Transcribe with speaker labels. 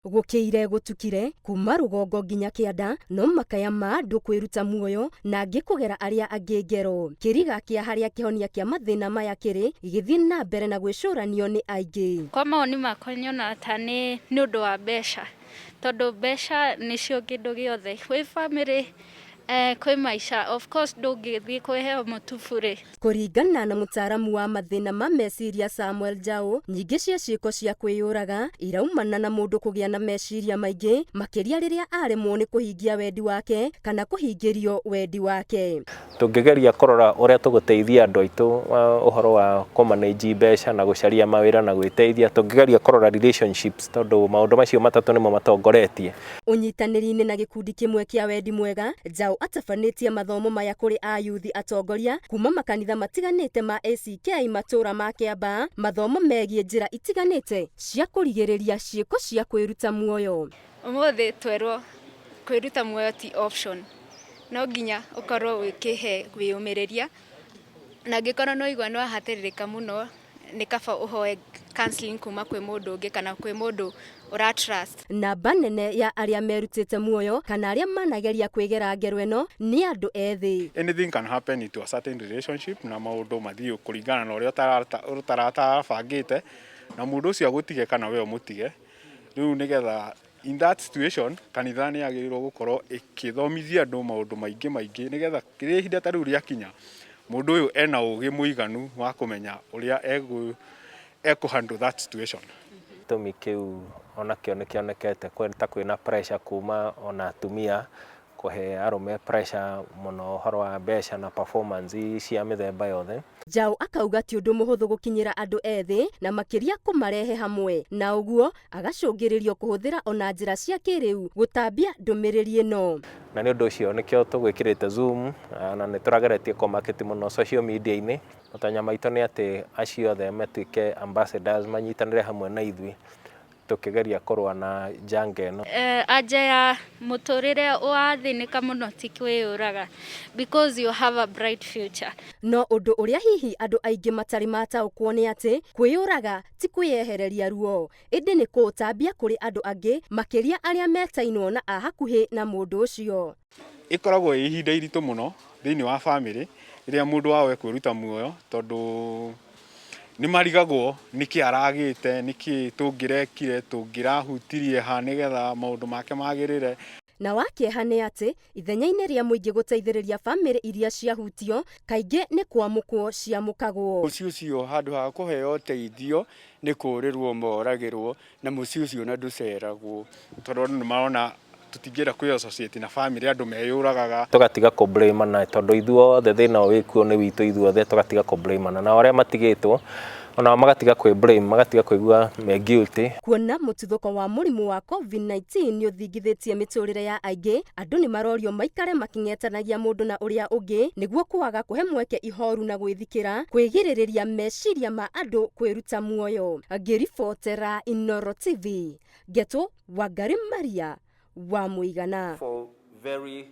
Speaker 1: Gũkĩire gũtukire kuma rũgongo nginya kĩanda, no makaya ma andũ kwĩruta muoyo na angĩ kũgera arĩa angĩ ngero. Kĩriga kĩa harĩa kĩhonia kĩa mathĩna maya kĩrĩ gĩgĩthiĩ na mbere na gwĩcũranio nĩ aingĩ.
Speaker 2: Kwa mawoni makwa, nyonaga ta nĩ ũndũ wa mbeca, tondũ mbeca nĩcio kĩndũ gĩothe kwĩ bamĩrĩ, kwĩ maica. Of course ndũngĩthiĩ kũheo mũtu bure.
Speaker 1: Kũringana na mũtaaramu wa mathĩna ma meciria Samuel Njau, nyingĩ cia ciĩko cia kwĩyũraga iraumana na mũndũ kũgĩa na meciria maingĩ, makĩria rĩrĩa aremwo nĩ kũhingia wendi wake kana kũhingĩrio wendi wake.
Speaker 3: Tũngĩgeria kũrora ũrĩa tũgũteithia andũ aitũ ũhoro wa kũmanage mbeca na gũcaria mawĩra na gwĩteithia, tũngĩgeria kũrora relationships, tondũ maũndũ macio matatũ nĩmo matongoretie.
Speaker 1: Ũnyitanĩri-inĩ na gĩkundi kĩmwe kĩa wendi mwega, Njau atabanĩtie mathomo maya kũrĩ ayuthi atongoria kuma makanitha matiganĩte ma ACK matũra ma Kĩambaa, mathomo megiĩ njĩra itiganĩte cia kũrigĩrĩria ciĩko cia kwĩruta muoyo.
Speaker 4: Ũmũthĩ twerwo kwĩruta muoyo ti option, no nginya ũkorwo wĩkĩhe wĩyũmĩrĩria, na angĩkorwo nĩ waigua nĩ wahatĩrĩrĩka mũno, nĩ kaba ũhoe counseling kuma kwĩ mũndũ ũngĩ kana kwĩ mũndũ ũra trust.
Speaker 1: Namba nene ya arĩa merutĩte muoyo kana arĩa manageria kwĩgera ngero ĩno nĩ andũ ethĩ.
Speaker 5: Anything can happen into a certain relationship na maũndũ mathiĩ kũringana na ũrĩa ũtaratabangĩte, na mũndũ ũcio agũtige kana we ũmũtige. Rĩu nĩgetha in that situation, kanitha nĩ yagĩrĩirwo gũkorwo ĩkĩthomithia andũ maũndũ maingĩ maingĩ, nĩgetha rĩrĩa ihinda ta rĩu rĩakinya, mũndũ ũyũ ena ũgĩ mũiganu wa kũmenya ũrĩa ekũ handle that situation.
Speaker 3: Gĩtũmi kĩu onakĩo nĩ kĩonekete ta kwĩna pressure kuma ona atumia kũhe arũme pressure mũno ũhoro wa mbeca na performance cia mĩthemba yothe.
Speaker 1: Njau akauga ti ũndũ mũhũthũ gũkinyĩra andũ ethĩ na makĩria kũmarehe hamwe, na ũguo agacũngĩrĩrio kũhũthĩra ona njĩra cia kĩrĩu gũtambia ndũmĩrĩri ĩno.
Speaker 3: Na nĩ ũndũ ũcio nĩkĩo tũgwĩkĩrĩte Zoom, na nĩ tũrageretie kũ-market mũno social media-inĩ. Matanya maitũ nĩ atĩ acio othe matuĩke ambassadors, manyitanĩre hamwe na ithuĩ tũkĩgeria kũrũa na janga ĩno.
Speaker 2: Anja ya mũtũrĩre wathĩnĩka mũno ti kwĩyũraga, because you have a bright future.
Speaker 1: No ũndũ ũrĩa hihi andũ aingĩ matarĩ mataũkwo nĩ atĩ kwĩyũraga ti kwĩyehereria ruo, ĩndĩ nĩ kũũtambia kũrĩ andũ angĩ, makĩria arĩa metainwo na a hakuhĩ na mũndũ ũcio.
Speaker 5: Ĩkoragwo ĩ ihinda iritũ mũno thĩinĩ wa bamĩrĩ rĩrĩa mũndũ wao ekwĩruta muoyo, tondũ nĩ marigagwo nĩkĩ aragĩte, nĩkĩ tũngĩrekire, tũngĩrahutirie ha nĩgetha maũndũ make magĩrĩre.
Speaker 1: Na wa kĩeha nĩ atĩ ithenya-inĩ rĩa mũingĩ gũteithĩrĩria bamĩrĩ iria ciahutio, kaingĩ nĩ kwamũkwo ciamũkagwo.
Speaker 6: Mũciĩ ũcio handũ ha kũheo ũteithio nĩ kũũrĩrwo moragĩrwo, na mũciĩ ũcio na ndũceragwo.
Speaker 5: Tondũ andũ nĩ marona tũtingĩenda kwĩ associate na bamĩrĩ andũ meyũragaga.
Speaker 3: Tũgatiga kũ-blame-ana, tondũ ithuothe thĩna ũyũ wĩkuo nĩ witũ ithuothe, tũgatiga kũ-blame-ana, nao arĩa matigĩtwo onao magatiga kwĩ blame, magatiga kũigua me guilty.
Speaker 1: Kuona mũtuthũko wa mũrimũ wa COVID-19 nĩ ũthingithĩtie mĩtũrĩre ya aingĩ, andũ nĩ marorio maikare makĩng'etanagia mũndũ na ũrĩa ũngĩ nĩguo kwaga kũhe mweke ihoru na gwĩthikĩra kwĩgirĩrĩria meciria ma andũ kwĩruta muoyo. Ngĩribotera Inooro TV, Ngetwo Wangari Maria wa Mũigana.
Speaker 3: For very